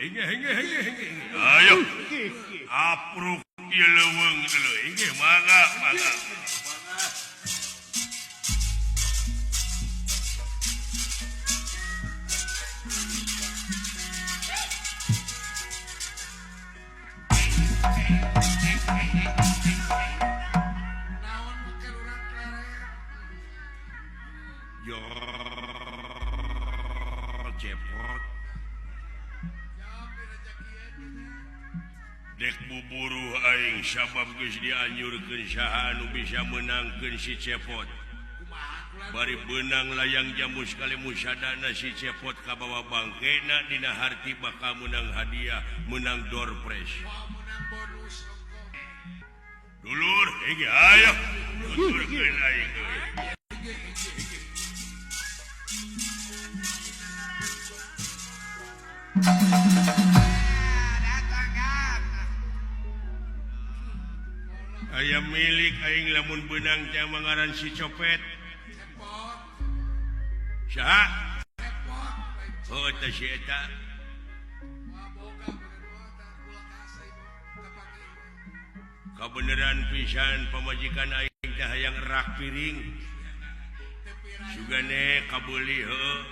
Ayo apruk ieu leuweung dulu. Inggih mangga mangga. Cepot dek buburu aing sabab geus dianjurkeun saha anu bisa meunangkeun si Cepot. Bari beunang layang jamus kali musadana si Cepot kabawa bangkena dina harti bakal meunang hadiah, meunang door prize. Dulur, hege ayo tuturkeun aing. Ayam milik aing lamun benang teh mangaran si Copet. Saha? Oh teh si eta. Kabeneran pisan pamajikan aing teh hayang rak piring. Sugane kabeuli heuh.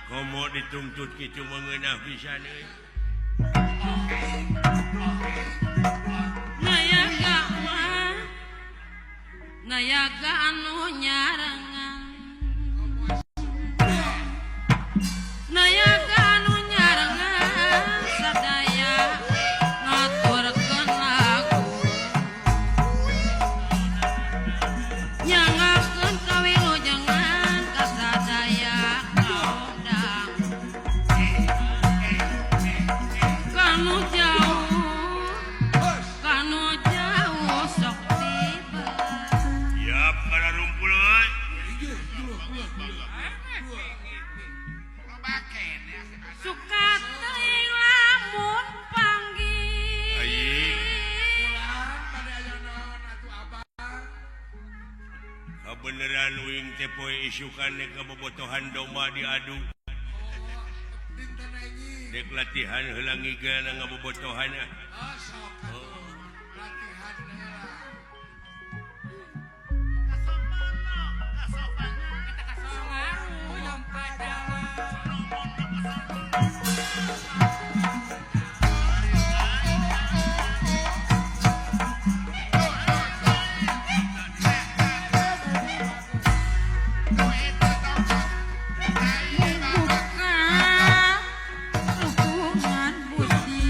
Komo dituntut kitu mengenah pisan euy. Nayaga mah nayaga anu nyarengan. Nayaga anu nyarengan sadaya ngaturkeun lagu. Nyangakeun kawilujengan ka sadaya kaundang. Kanu jauh sok tiba. Siap kana rumpul euy. Suka teuing lamun panggih. Kabeneran wing teh poe isukan dek kabobotohan domba diadu. Dek latihan heula ngigana ngabobotohan ah. Buka hubungan budi.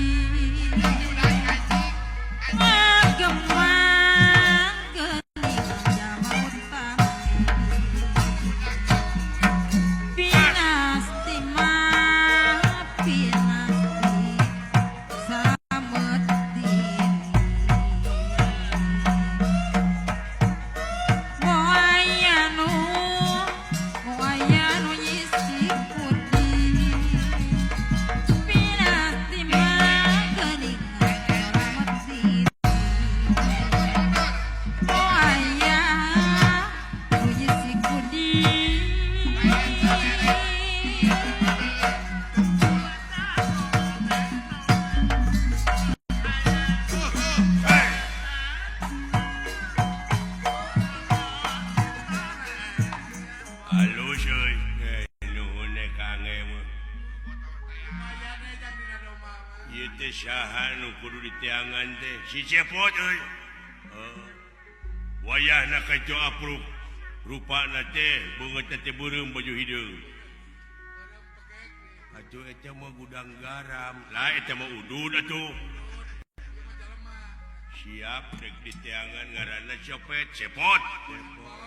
Saha nu kudu diteangan teh si Cepot euy. Wayahna kaco apruk rupana teh beungeut teh beureum baju hideung. Atuh eta mah gudang garam. Lah eta mah udud atuh. Siap dek diteangan ngaranna copet cepot. Cepot.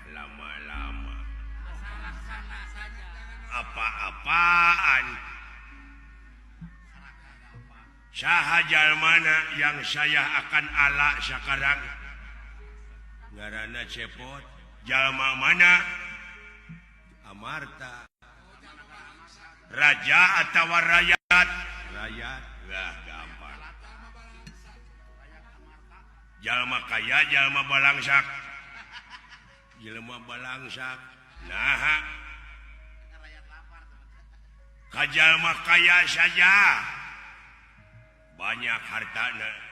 Lama-lama apa-apaan saha jalmana yang saya akan ala sekarang ngaranna Cepot jalma mana Amarta raja atawa rakyat rakyat lah gampang jalma kaya jalma balangsak jelema balangsak nah kajalma kaya saja banyak hartana